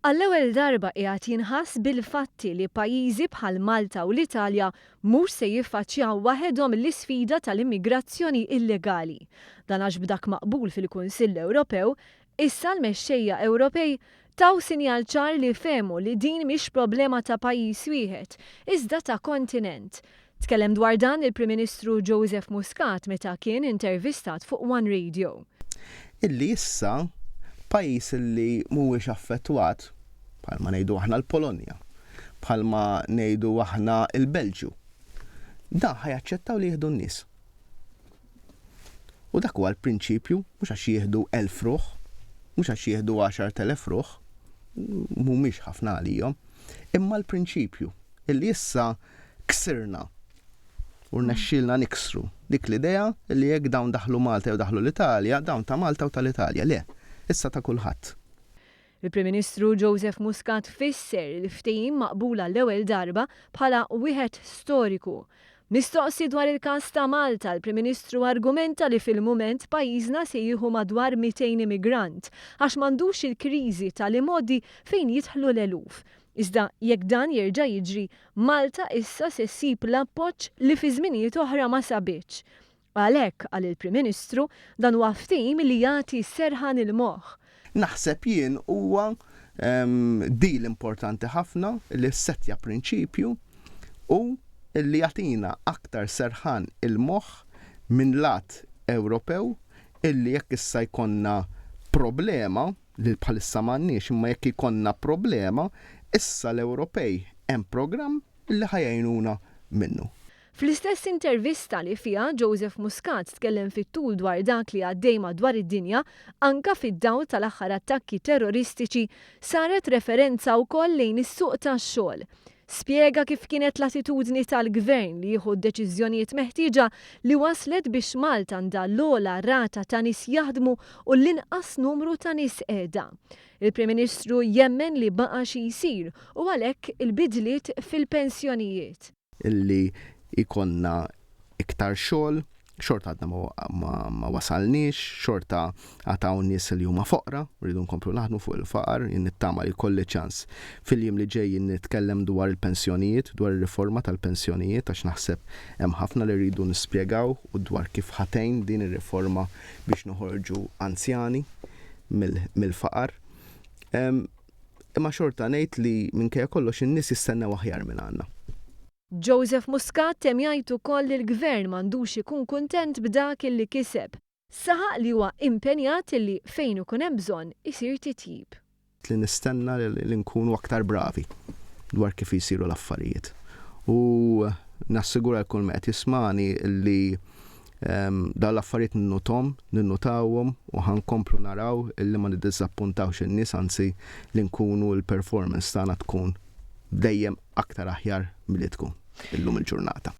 Għall-ewwel darba qiegħed jinħass bil-fatti li pajjiżi bħal Malta u l-Italja mhux se jiffaċċjaw waħedhom l-isfida tal-immigrazzjoni illegali. Dan għax b'dak maqbul fil-Kunsill Ewropew, issa l-mexxejja Ewropej taw sinjal ċar li fehmu li din mhix problema ta' pajjiż wieħed, iżda ta' kontinent. Tkellem dwar dan il-Prim Ministru Joseph Muscat meta kien intervistat fuq One Radio. Illi issa pajjiż illi mhuwiex affettwat, bħalma ngħidu aħna l-Polonja, bħalma ngħidu aħna l-Belġju, dan ħa jaċċettaw li jieħdu n-nies. U dak huwa l-prinċipju, mhux għax jieħdu 1,000 ruħ, mhux għax jieħdu 10,000 ruħ, mhumiex ħafna għalihom, imma l-prinċipju illi issa ksirna u rnexxielna niksru dik l-idea li jekk dawn daħlu Malta jew daħlu l-Italja, dawn ta' Malta u tal-Italja. Le, issa ta' kulħadd. Il-Prim Ministru Joseph Muscat fisser il-ftehim maqbul għall-ewwel darba bħala wieħed storiku. Mistoqsi dwar il-każ ta' Malta, l-Prim Ministru argumenta li fil-mument pajjiżna se jieħu madwar 200 immigrant għax m'għandux il-kriżi tal-imgħoddi fejn jidħlu l-eluf. Iżda jekk dan jerġa' jiġri, Malta issa se ssib l-appoġġ li fi żminijiet oħra ma sabitx. Għalhekk, qal il-Prim Ministru, dan huwa ftehim li jagħti serħan il-moħħ. Naħseb jien huwa deal importanti ħafna li ssettja prinċipju u li jagħtina aktar serħan il-moħħ minn lat Ewropew illi jekk issa jkollna problema, li bħalissa m'għandniex, imma jekk ikollna problema, issa l-Ewropej hemm programm li ħa jgħinuna minnu. Fl-istess intervista li fiha Joseph Muscat tkellem fit-tul dwar dak li għaddej madwar id-dinja, anka fid-dawl tal-aħħar attakki terroristiċi, saret referenza wkoll lejn is-suq tax-xogħol. Spjega kif kienet l-attitudni tal-Gvern li jieħu d-deċiżjonijiet meħtieġa li wasslet biex Malta għandha l-ogħla rata ta' nies jaħdmu u l-inqas numru ta' nies qiegħda. Il-Prim Ministru jemmen li baqa' xi jsir u għalhekk il-bidliet fil-pensjonijiet. Illi jkollna iktar xogħol, xorta għadna ma, ma wasalniex, xorta għad hawn nies li huma foqra, rridu nkomplu naħdmu fuq il-faqar, jien nittama li jkolli ċans fil-jiem li ġejjin nitkellem dwar il-pensjonijiet, dwar ir-riforma tal-pensjonijiet għax naħseb hemm ħafna li rridu nispjegaw u dwar kif ħa tgħin din ir-riforma biex noħorġu anzjani mill-faqar. Imma xorta ngħid li minkejja kollox in-nies jistennew aħjar minn għandna. Joseph Muscat temm jgħid ukoll li l-Gvern m'għandux ikun kuntent b'dak illi kiseb. Saħaq li huwa impenjat illi fejn ikun hemm bżonn isir titjib. Li nistenna li nkunu aktar bravi dwar kif jsiru l-affarijiet. U nassigura 'l kull min qed jismagħni li dawn l-affarijiet ninnuthom, ninnutawhom u ħa nkomplu naraw illi ma niddiżappuntawx in-nies anzi li nkunu l-performance tagħna tkun dejjem aktar aħjar milli tkun illum il-ġurnata.